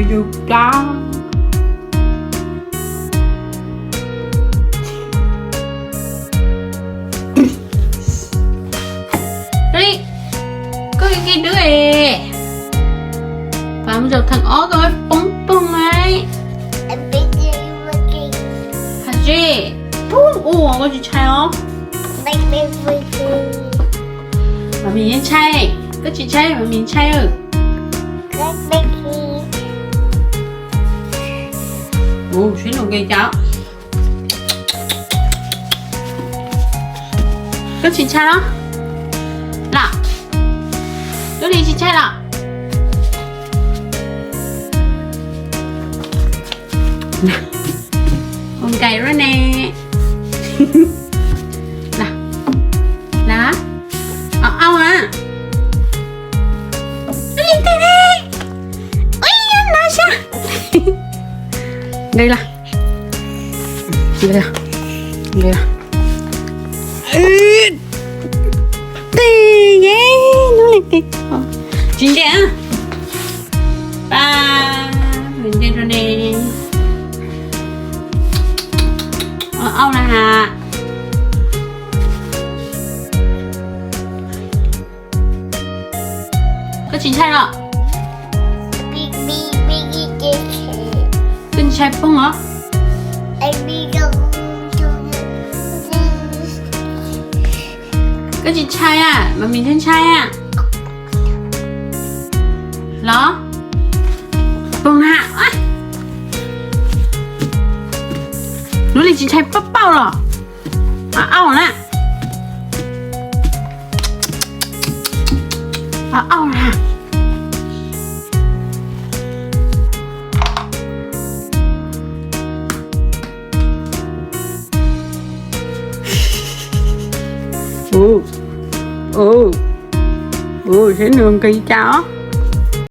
Tus kab. Ri, koj nqi dub es. Pab mus zaum theem ob koj poob poog lauj. Hais tias, poob ua koj tsis ntshai os. Mas mis yeej ntshai, koj tsis ntshai mas mis ntshai. Ua siab nus nqi cas. Koj tsis ntshai los? Los, koj li tsis ntshai los? Ua nkais luaj ne. Los, los, au au a. Ua li ntawd ne. Ua li no xwb. Nqis los. Nqis los. Nqis los. Tig ye, hnub li tig. Tsis ntse. Pab, nws ntse rau ne. Au au na has. Koj tsis ntshai los? Koj tsis ntshai poog los? Koj tsis ntshai a, mas mis ntshai ntshai a. Los? Poog na. Hnub li tsis ntshai pauj pauj los? Au au na. Au au na. Ua, ua, ua siab nus nqis cas os.